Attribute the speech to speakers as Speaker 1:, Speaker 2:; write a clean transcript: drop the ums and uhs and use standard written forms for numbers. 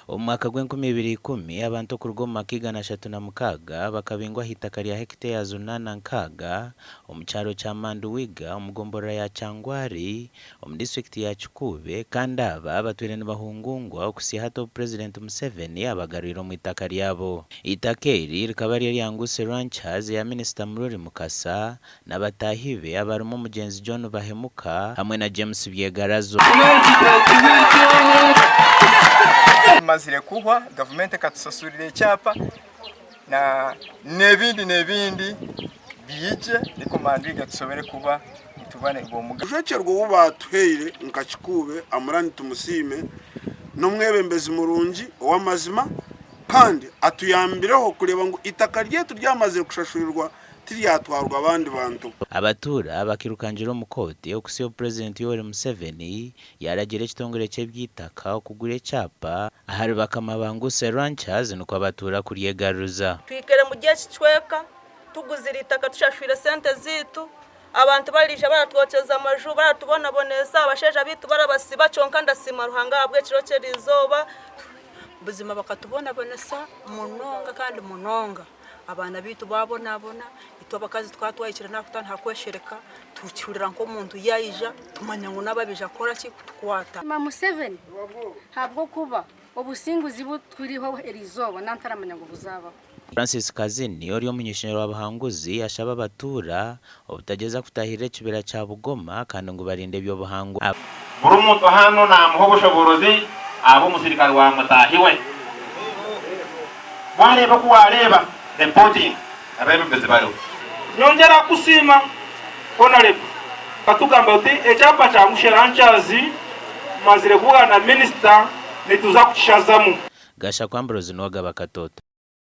Speaker 1: Omu mwaka gw'enkumi ibiri ikumi, abantu okuruga omu maka 306 bakabingwa aha itaka rya hekiteyazi 860 omu kyaro kya Manduwiga omu gomborora ya Kyangwari omu disiturikiti ya Kikuube kandi aba batwire nibahungungwa okuhitsya hati obu Purezidenti Museveni abagarwire omu itaka ryabo. Eitaka eri rikaba riri erya Nguse Ranchers eya Minisita Mururi Mukasa n'abataahi be abarimu omugyenzi John Bahemuka hamwe na James Byegarazo.
Speaker 2: Tumazire kuhwa gavumenti ekatusasurira ekyapa na n'ebindi n'ebindi biije nikwo Mandwiga tusobore kuba nituba omuga.
Speaker 3: Omujwekyerwa ou baatuhaire nka Kikuube Amurani Tumusiime n'omwebembezi murungi ow'amazima kandi atuyambireho kureeba ngu eitaka ryaitu ryamazire kushashurirwa tiryatwarwa abandi bantu.
Speaker 1: Abatuura bakirukangira omu kooti okuhitsya obu Purezidenti Yoweri Museveni yaaragiira ekitongore ky'eby'eitaka okugura ekyapa ahari bakama ba Nguse Ranchers nikwo abatuura kuryegaruza.
Speaker 4: Twikere muri eki kicweka tuguzire eitaka tushashwire sente zaitu, abantu bariija baratwokyeza amaju baratubonabonesa, abashaija baitu barabasiba kyonka ndasiima Ruhanga ahabw'ekiro ky'eriizooba.
Speaker 5: Buzima bakatubonabonesa munonga kandi munonga. Abaana baitu baabonabona, itwe abakazi tukaba twahikire n'aha kutandika kweshereka, tukihurira nk'omuntu yaija tumanya ngu naaba baija kukora ki? Kutukwata.
Speaker 6: Nsiima Museveni ahabw'okuba obusinguzi bu turiho eriizooba nantaramanya ngu buzabaho.
Speaker 1: Francis Kazini ori omuny'eishomero wa Buhanguzi ashaba abatuura obutagyeza kutaahirira ekibira kya Bugoma kandi ngu barinde eby'obuhangwa.
Speaker 7: Buri muntu hanu naamuha obushoboorozi abe omusirikare wa mutaahi we. Waareeba oku waareeba reporting abeebembezi bariho.
Speaker 8: Nyongyera kukusiima Honarebo Katugamba oti ekyapa kya Ngushe Ranchers mazire kubugana na minisita nituza kukishazamu.
Speaker 1: Gashakwa Ambrose Nuwagaba Katoto.